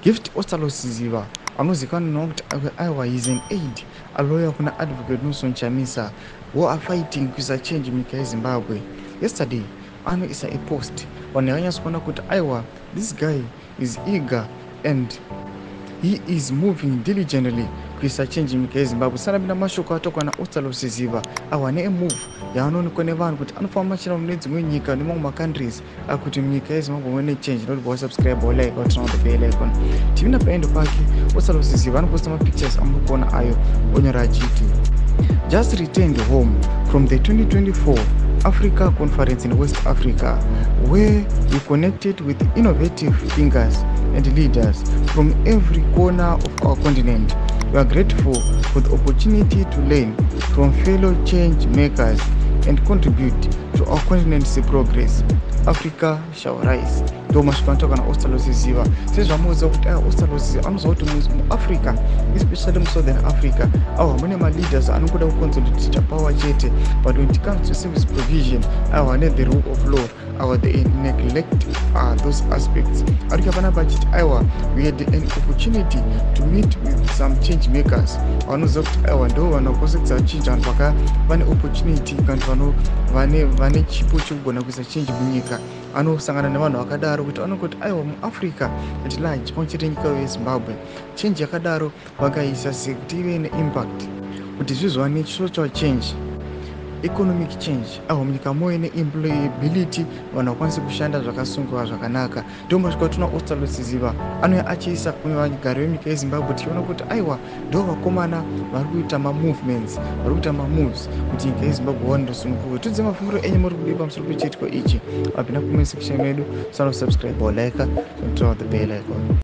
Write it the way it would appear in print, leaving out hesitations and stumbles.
Gift Ostallos Siziba anozivikanwa nokuti aiwa, is an aide, a lawyer kuna Advocate Nelson Chamisa, who are fighting kuisa change munyika yeZimbabwe. Yesterday anoisa a post, vanhu vakanyatsokuona kuti aiwa, this guy is eager and he is moving diligently kuisa change munyika yeZimbabwe. Sanapinda mashoko atokwana Ostallos Siziba awa nemove yaanoonekwa nevanhu kuti anofamba machina mune dzimwe nyika nemamwe macountries akuti munyika yeZimbabwe mune change. Noti wasubscribe, walike, waturn on the bell icon. Tipinda paendo pake, Ostallos Siziba anoposta mapictures amuri kuona ayo, onyora achiti, "Just returned home from the 2024 Africa Conference in West Africa, where we connected with innovative thinkers and leaders from every corner of our continent. We are grateful for the opportunity to learn from fellow change makers and contribute to our continent's progress. Africa shall rise." Ndo mashoko anotaurwa naOstallos Siziba. Sezvamuudza kuti aya Ostallos Siziba anoziva kuti muAfrica, especially muSouthern Africa, aiwa, mune maleaders anongoda kuconsolidata power chete, but when it comes to service provision, aiwa, nethe rule of law, aiwa, they neglect those aspects. Ari panapa achiti aiwa, we had an opportunity to meet with some change makers vanoziva kuti aiwa, ndo vanokwanisa kuisa change, vanhu vaka vane opportunity kana kuti vane chipo chekugona kuisa change munyika. Anosangana nevanhu vakadaro kuti vanongoti aiwa, muAfrica at large, pamwe chete nyika yeZimbabwe, change yakadaro vakaisa sei kuti ive neimpact, kuti zvizova nesocial change, economic change, aiwa, munyika muve neemployability, vanhu vakwanise kushanda zvakasungiwa zvakanaka. Ndo masvika tuna Ostallos Siziba anouya achiisa kuvagari venyika yeZimbabwe, tichiona kuti aiwa, ndo vakomana vari kuita mamovements, vari kuita mamoves kuti nyika yeZimbabwe vaone rusununguko. Tudze mafungiro enyu, muri kudii pamusoro pechiitiko ichi? Vapinda comment section medu, sana subscribe or like, turn on the bell icon.